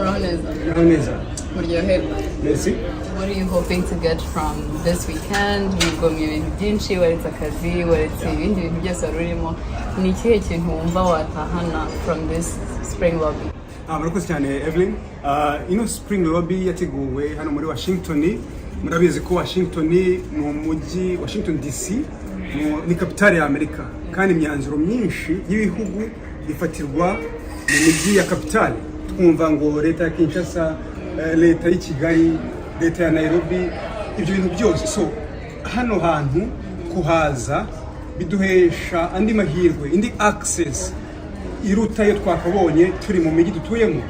Muraho neza. Muraho neza. Muryoherwe. Merci. What are you hoping to get from this weekend? Wigomye ibintu byinshi, waretse akazi, waretse ibindi bintu byose wari urimo. Ni ikihe kintu wumva watahana from this spring lobby? Murakoze cyane, Evelyn. Ino spring lobby yateguwe hano muri Washington. Murabizi ko Washington ni umujyi, Washington DC ni kapitale ya Amerika, kandi imyanzuro myinshi y'ibihugu ifatirwa mu mijyi ya kapitale. Twumva ngo leta ya Kinshasa, leta y'i Kigali, leta ya Nairobi, ibyo bintu byose. So hano hantu kuhaza biduhesha andi mahirwe, indi access iruta iyo twakabonye turi mu mijyi dutuyemo.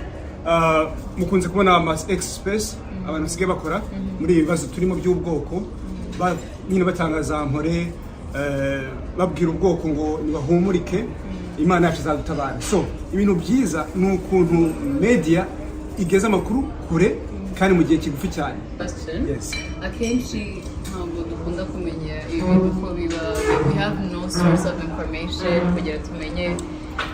Mukunze kubona ama X space abantu basigaye bakora muri ibi bibazo turimo by'ubwoko, nyine batanga za mpore, babwira ubwoko ngo nibahumurike, Imana yacu izadutabara. So ibintu byiza ni ukuntu media igeza amakuru kure kandi mu gihe kigufi cyane. Question. Yes. Akenshi ntabwo dukunda kumenya ibintu uko biba. We have no source of information kugira tumenye.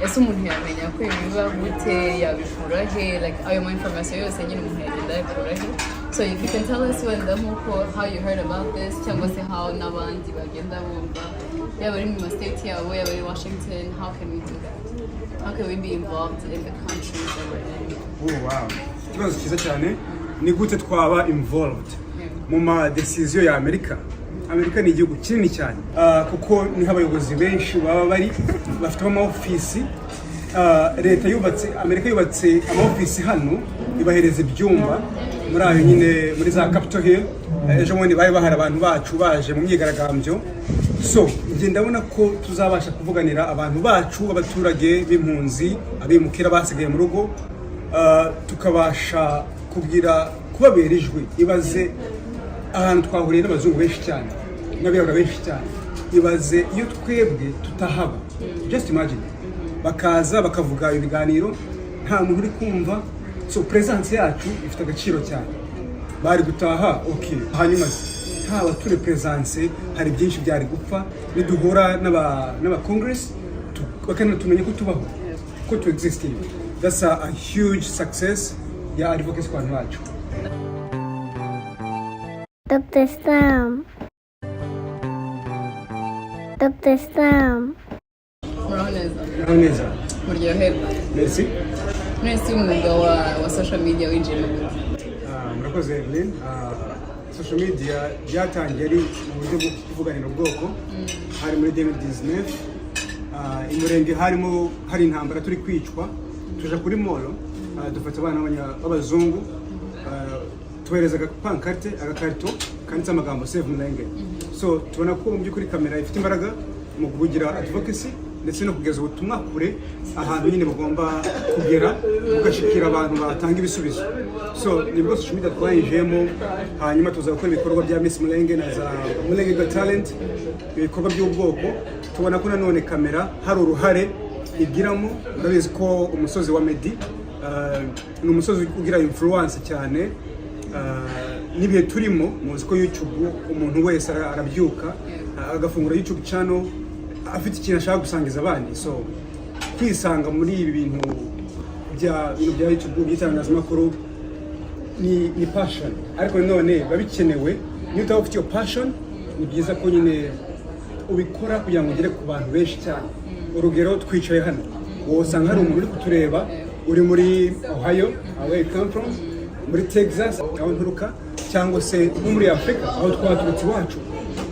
Ese umuntu yamenya ko ibi biba gute? Yabikura he? Like, ayo ma information yose nyine umuntu yagenda ayakura he? So if you can tell us wenda nk'uko how you heard about this, cyangwa se how n'abandi bagenda bumva, yaba ari mu ma state yabo, yaba ari Washington, how can we do that? How can we be involved in the countries that we're in? Oh, wow. Ikibazo cyiza cyane. Ni gute twaba involved mu ma decision ya Amerika? Amerika ni igihugu kinini cyane. Kuko niho abayobozi benshi baba bari, bafite ama ofisi. Leta yubatse, Amerika yubatse ama ofisi hano, ibahereza ibyumba muri ayo nyine, muri za Capitol Hill. Ejo bundi bari bahari abantu bacu baje mu myigaragambyo. So njye ndabona ko tuzabasha kuvuganira abantu bacu, abaturage b'impunzi, abimukira basigaye mu rugo, tukabasha kubwira, kubabera ijwi. Ibaze ahantu twahuriye n'abazungu benshi cyane n'abirabura benshi cyane. Ibaze iyo twebwe tutahaba. Just imagine, bakaza bakavuga ibiganiro nta muntu uri kumva. So presence yacu ifite agaciro cyane. Bari gutaha, okay, hanyuma se haba turi presence, hari byinshi byari gupfa. Niduhura n'aba congress, bakanatumenya ko tubaho, ko tu existing, that's a huge success ya advocacy ku bantu bacu. Dr. Sam. Dr. Sam. Muraho neza. Muraho neza. Muryoherwe. Merci. Mwese, umwuga wa social media winjiyemo gute? Murakoze, Evelyn. Social media byatangiye ari mu buryo bwo kuvuganira ubwoko. Hari muri 2019. I Murenge harimo hari intambara, turi kwicwa, tuja kuri mall, dufata abana b'abazungu, tubereza agapancarte, agakarito kanditseho amagambo "Save Murenge". So tubona ko mu by'ukuri kamera ifite imbaraga mu kugira advocacy ndetse no kugeza ubutumwa kure, ahantu nyine bugomba kugera, bugashikira abantu batanga ibisubizo. So nibwo social media twayinjiyemo, hanyuma tuza gukora ibikorwa bya Miss Murenge na za Murenge Got Talent, ibikorwa by'ubwoko. Tubona ko nanone kamera hari uruhare igiramo. Murabizi ko umusozi wa Meddy ni umusozi ugira influence cyane. N'ibihe turimo, muzi ko YouTube umuntu wese arabyuka agafungura YouTube channel afite ikintu ashaka gusangiza abandi. So kwisanga muri ibi bintu bya YouTube, by'itangazamakuru, ni passion, ariko nanone biba bikenewe. Niyo utaba ufite iyo passion, ni byiza ko nyine ubikora kugira ngo ugere ku bantu benshi cyane. Urugero, twicaye hano, wowe usanga hari umuntu uri kutureba uri muri Ohio, where you come from, muri Texas aho nturuka, cyangwa se no muri Afurika aho twaturutse iwacu.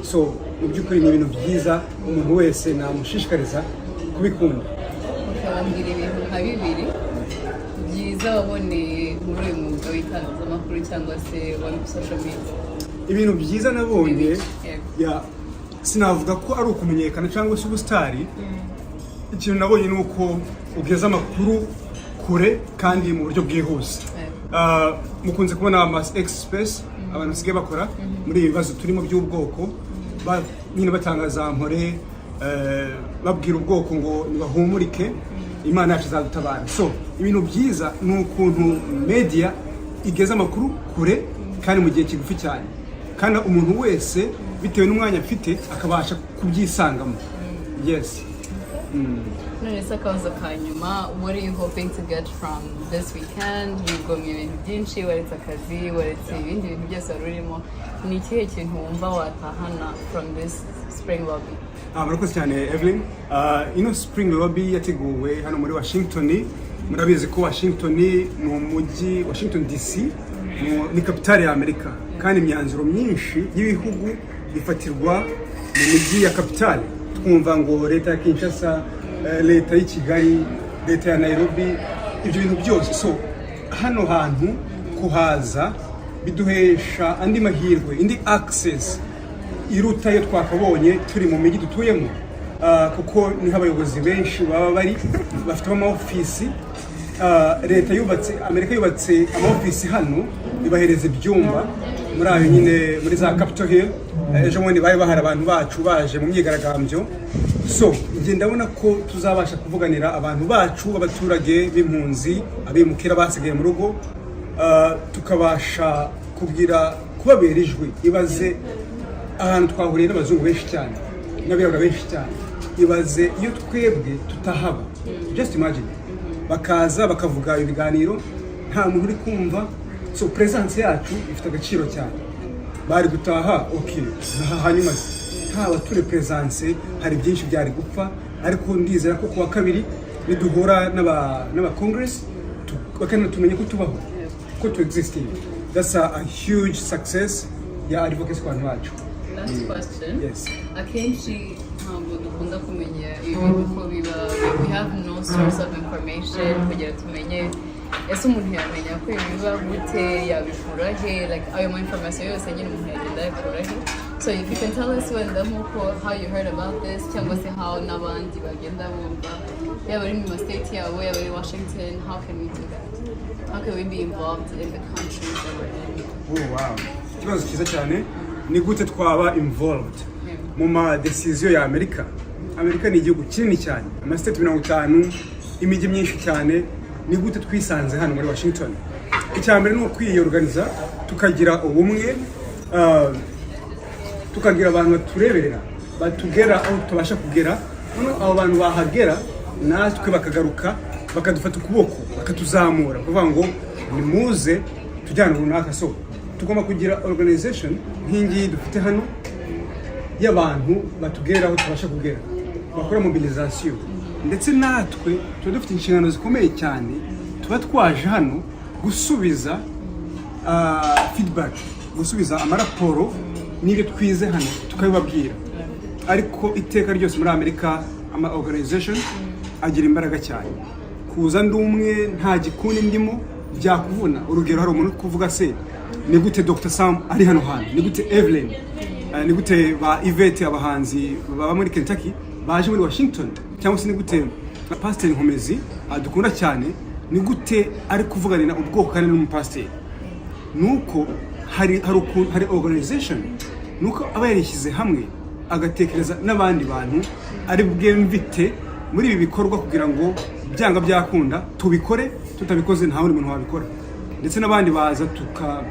So mu by'ukuri ni ibintu byiza, umuntu wese namushishikariza kubikunda. Ukababwira ibintu nka bibiri byiza waboneye muri uyu mwuga w'itangazamakuru cyangwa se wa social media. Ibintu byiza nabonye? Bibiri, yego. Ya, sinavuga ko ari ukumenyekana cyangwa se ubusitari. Ikintu nabonye ni uko ugeza amakuru kure kandi mu buryo bwihuse. Mukunze kubona ama X space abantu basigaye bakora muri ibi bibazo turimo by'ubwoko, nyine batanga za mpore, babwira ubwoko ngo nibahumurike, Imana yacu izadutabara. So ibintu byiza ni ukuntu media igeza amakuru kure kandi mu gihe kigufi cyane, kandi umuntu wese bitewe n'umwanya afite akabasha kubyisangamo. Yes. None se akabazo ka nyuma, what are you hoping to get from this weekend? Wigomye ibintu byinshi, waretse akazi, waretse ibindi bintu byose wari urimo. Ni ikihe kintu wumva watahana from this spring lobby? Murakoze cyane, Evelyn. Ino spring lobby yateguwe hano muri Washington. Murabizi ko Washington ni umujyi, Washington DC ni kapitale ya Amerika, kandi imyanzuro myinshi y'ibihugu ifatirwa mu mijyi ya kapitale. Twumva ngo leta ya Kinshasa, leta y'i Kigali, leta ya Nairobi, ibyo bintu byose. So hano hantu kuhaza biduhesha andi mahirwe, indi access iruta iyo twakabonye turi mu mijyi dutuyemo, kuko niho abayobozi benshi baba bari bafite ama ofisi. Leta yubatse, Amerika yubatse ama ofisi hano, ibahereza ibyumba muri ayo nyine, muri za Capitol Hill. Ejo bundi bari bahari abantu bacu baje mu myigaragambyo. So njye ndabona ko tuzabasha kuvuganira abantu bacu b'abaturage b'impunzi, abimukira basigaye mu rugo, tukabasha kubwira, kubabera ijwi. Ibaze ahantu twahuriye n'abazungu benshi cyane n'abirabura benshi cyane. Ibaze iyo twebwe tutahaba. Just imagine, bakaza bakavuga ibiganiro nta muntu uri kumva. So presence yacu ifite agaciro cyane. Bari gutaha, okay, hanyuma se ntaba turi presence, hari byinshi byari gupfa. Ariko ndizera ko kuwa kabiri niduhura n'aba congress, bakana tumenye ko tubaho, ko tu existing, that's a huge success ya advocacy ku bantu bacu. Last question. Yes. Akenshi ntabwo dukunda kumenya ibintu uko biba. We have no source of information kugira tumenye ese umuntu yamenya ko ibi biba gute, yabikura he, like ayo ma information yose nyine umuntu yagenda ayakura he? So if you can tell us wenda nk'uko how you heard about this, cyangwa se how n'abandi bagenda bumva, yaba ari mu ma state yabo, yaba ari Washington, how can we do that? How can we be involved in the countries that we're in? Oh, wow. Ikibazo cyiza cyane. Ni gute twaba involved mu ma decision ya Amerika? Amerika ni igihugu kinini cyane, ama state 50, imijyi myinshi cyane. Ni gute twisanze hano muri Washington? Icya mbere ni ukwiyorganiza, tukagira ubumwe, tukagira abantu batureberera, batugera aho tubasha kugera. Noneho abo bantu bahagera, natwe bakagaruka bakadufata ukuboko, bakatuzamura, kuvuga ngo nimuze tujyane runaka. So tugomba kugira organization nk'ingiyi dufite hano y'abantu batugera aho tubasha kugera, bakora mobilisation. Ndetse natwe tuba dufite inshingano zikomeye cyane. Tuba twaje hano gusubiza feedback, gusubiza amaraporo n'ibyo twize hano tukabibabwira. Ariko iteka ryose muri Amerika ama organization agira imbaraga cyane. Kuza ndi umwe, nta gikundi ndimo, byakuvuna. Urugero, hari umuntu uri kuvuga se ni gute Dr Sam ari hano hantu, ni gute Evelyn, ni gute ba Yvette, abahanzi baba muri Kentucky, baje muri Washington, cyangwa se ni gute Pasiteri Nkomezi dukunda cyane, ni gute ari kuvuganira ubwoko kandi n'umupasiteri? Nuko hari ukuntu hari organization, nuko aba yarishyize hamwe, agatekereza n'abandi bantu ari bwemvite muri ibi bikorwa, kugira ngo byanga byakunda tubikore. Tutabikoze nta wundi muntu wabikora. Ndetse n'abandi baza, tuka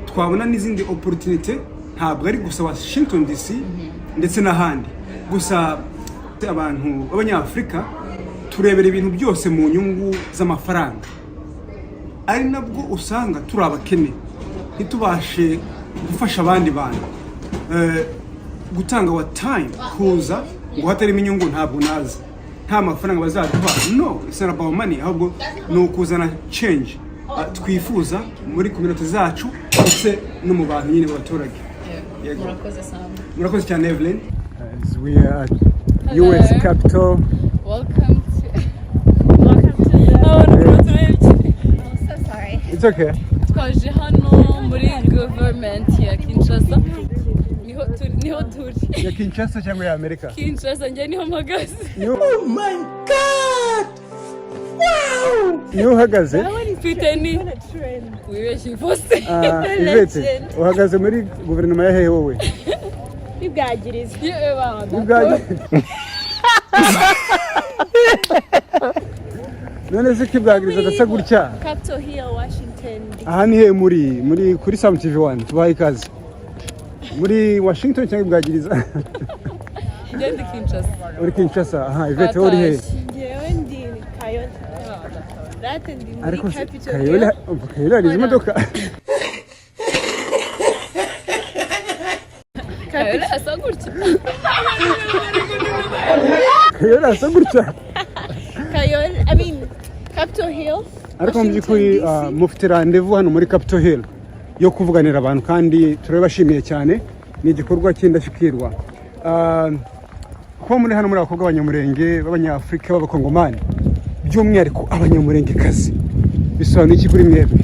twabona n'izindi opportunity. Ntabwo ari gusa Washington DC ndetse n'ahandi. Gusa abantu b'Abanyafurika turebera ibintu byose mu nyungu z'amafaranga, ari nabwo usanga turi abakene, ntitubashe gufasha abandi bantu. Gutanga wa time, kuza ngo hatarimo inyungu, ntabwo naza, nta mafaranga bazaduha. No, it's not about money, ahubwo ni ukuzana change twifuza muri community zacu ndetse no mu bantu nyine, mu baturage. Yego. Murakoze, Sam. Murakoze cyane, Evelyn. As we are at US Hello. Capitol. Welcome to Welcome to the. I'm so sorry. It's okay. Twaje hano muri government ya Kinshasa, niho turi, niho turi. Ya Kinshasa cyangwa ya Amerika? Kinshasa, njye niho mpagaze. Niho uhagaze? Mfite ni wibeshye ivose. Yvette, uhagaze muri guverinoma ya hehe wowe? Bibwagiriza. Ubwagi- None se kibwagiriza gasa gutya? Capitol Hill, Washington DC. Aha ni he muri kuri Sam TV 1? Tubaha ikaze muri Washington cyangwa ibwagiriza? Ngende Kinshasa. Uri Kinshasa. Aha, Yvette, wowe uri hehe? Njyewe ndi Kayole. Rate ndi muri Ariko se Capitol Kayole Hill. Umva, Kayole hari izi modoka. Kayole asa gutya. Kayole asa gutya. Kayole, I mean Capitol Hill. Ariko mu by'ukuri Washington, DC. mufite rendez-vous hano muri Capitol Hill yo kuvuganira abantu, kandi turabashimiye cyane, ni igikorwa cy'indashyikirwa. Kuba muri hano muri abakobwa b'Abanyamurenge, b'Abanyafurika, b'Abakongomani, by'umwihariko Abanyamurengekazi, bisobanuye iki kuri mwebwe?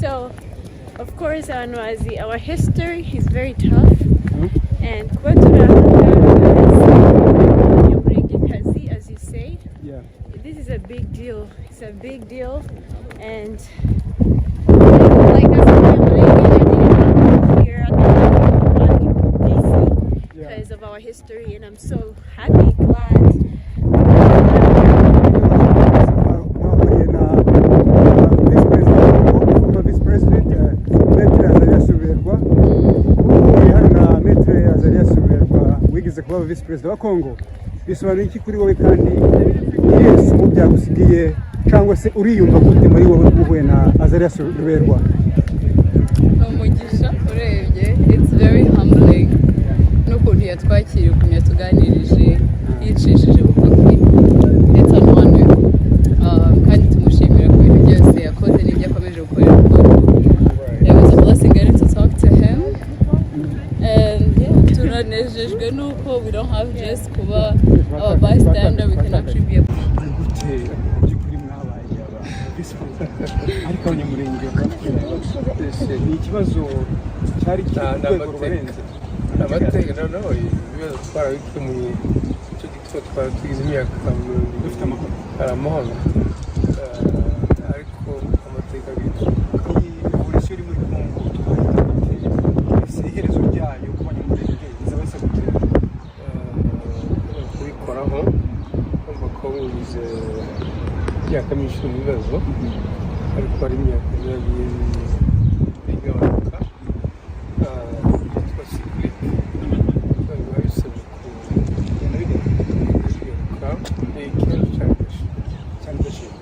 So, of course, abantu bazi our history is very tough. And kuba turi aha ngaha Abanyamurengekazi, as you say, this is a big deal. It's a big deal. And like as Abanyamurenge, I didn't here at the in DC because of our history, and I'm so happy, glad. Mwahuriye na vice president, former vice president, Maître Azarias Ruberwa. Uhuye hano na Maître Azarias Ruberwa wigeze kuba vice president wa Congo, bisobanuye iki kuri wowe, kandi irihe somo byagusigiye, cyangwa se uriyumva gute muri wowe uhuye na Azarias Ruberwa? Ni umugisha urebye. It's very humbling, n'ukuntu yatwakiriye, ukuntu yatuganirije yicishije bugufi. It's an honor. Kandi tumushimira ku bintu byose yakoze n'ibyo akomeje gukorera ubwoko. It was a blessing getting to talk to him, and yeah, turanejejwe n'uko we don't have just kuba our bystander, we can actually be a Ni gute mu by'ukuri mwabaye aba vice president, ariko Abanyamurenge ni ikibazo cyari kiri ku Ni rwego amateka. rubarenze? Amateka noneho ibibazo twarabikemuye, icyo gituma twari tugize imyaka 20 dufite amahoro. Hari amahoro. Ariko amateka abitse. Iyi revolution iri muri Congo twahita gute? Ese iherezo ryayo ku Banyamurenge rizaba risa gute? Kubikoraho kumva ko bugize imyaka myinshi mu bibazo, ariko hari imyaka yagiye igabanuka yitwa cyclique, biba bisabye Kugenda bigaruka. Kubigaruka ni ikibazo cya leadership. Cya leadership.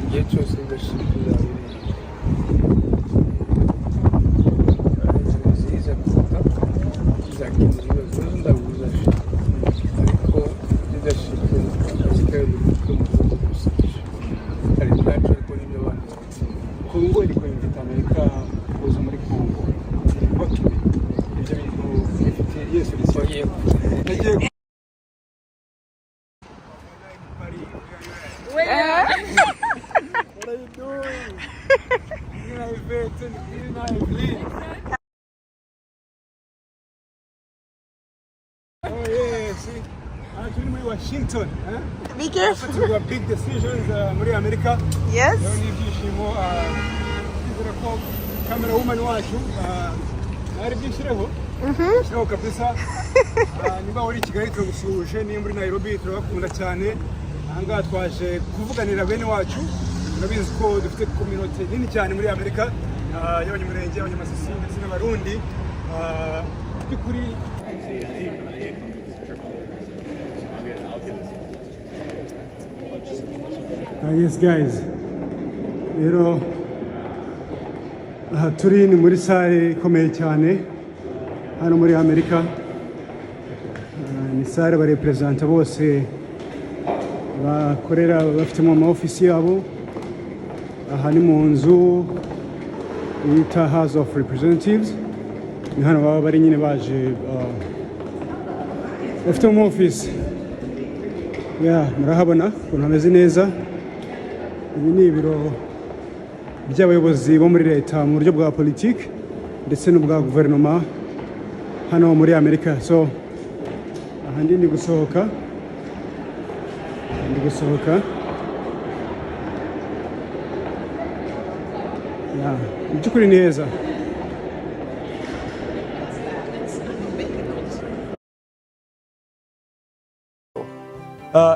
Igihe cyose leadership izaba iri inzira nziza kuruta izakemura ibibazo, ibibazo ntabwo bizashira, ariko leadership akazi kayo ni gukemura ibibazo gusa, hari ibyacu ariko n'ibyo abandi. Congo iri kwinvita Amerika kuza muri Congo, iri kubatumira. Ibyo bintu bifite iyo solution? Bagiye. Yagiye. What are you doing? Nina Yvette, Nina Evelyn. Oh yeah, see? Aha turi muri Washington. Eh? Be careful. Hafatirwa big decisions muri Amerika. Yes. Rero ni ibyishimo, twizera ko camera woman wacu ari byishyireho shyireho kabisa. Niba uri i Kigali turagusuhuje, niba uri Nairobi turabakunda cyane. Ahangaha twaje kuvuganira bene wacu. Turabizi ko dufite communauté nini cyane muri Amerika y'Abanyamurenge, Abanyamasisi ndetse n'Abarundi. By'ukuri. Yes guys, rero aha turi ni muri salle ikomeye cyane hano muri Amerika. Ni salle abareperezanta bose bakorera, bafitemo ama ofisi yabo. Aha ni mu nzu bita House of Representatives, ni hano baba bari nyine baje bafite mu ofisi ya. Murahabona ukuntu hameze neza. Ibi ni ibiro by'abayobozi bo muri leta mu buryo bwa politiki ndetse n'ubwa guverinoma hano muri Amerika. So aha ndi gusohoka, ndi gusohoka. Ya, mu by'ukuri ni heza.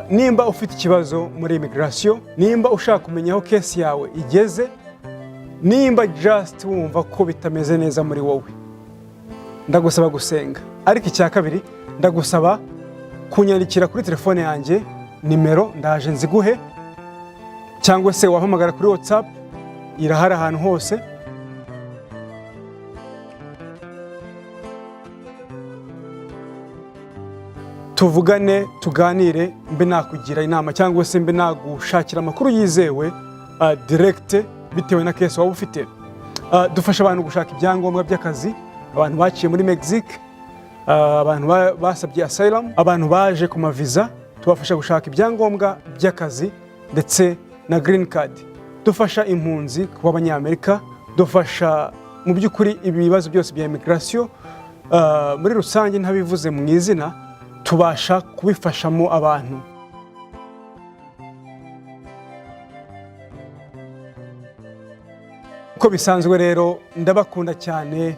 Nimba ufite ikibazo muri immigration, nimba ushaka kumenya aho case yawe igeze, nimba just wumva ko bitameze neza muri wowe, ndagusaba gusenga. Ariko icya kabiri, ndagusaba kunyandikira kuri telefone yanjye, nimero ndaje nziguhe, cyangwa se wahamagara kuri WhatsApp, irahari ahantu hose. Tuvugane, tuganire, mbe nakugira inama cyangwa se mbe nagushakira amakuru yizewe direct bitewe na case waba ufite. Dufasha abantu gushaka ibyangombwa by'akazi, abantu baciye muri Mexique, abantu basabye asylum, abantu baje ku maviza, tubafasha gushaka ibyangombwa by'akazi ndetse na green card. Dufasha impunzi kuba Abanyamerika, dufasha mu by'ukuri ibibazo byose bya immigration muri rusange, ntabivuze mu izina, tubasha kubifashamo abantu. Uko bisanzwe rero, ndabakunda cyane,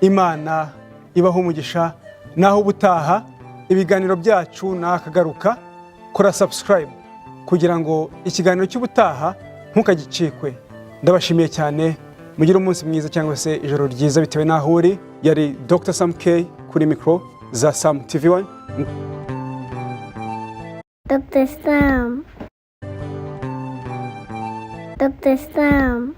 Imana ibaho umugisha. Naho ubutaha, ibiganiro byacu nakagaruka. Kora subscribe kugira ngo ikiganiro cy'ubutaha ntukagicikwe. Ndabashimiye cyane, mugire umunsi mwiza cyangwa se ijoro ryiza bitewe n'aho uri. Yari Dr Sam K kuri mikoro za Sam TV 1. Dr. Sam. Dr. Sam.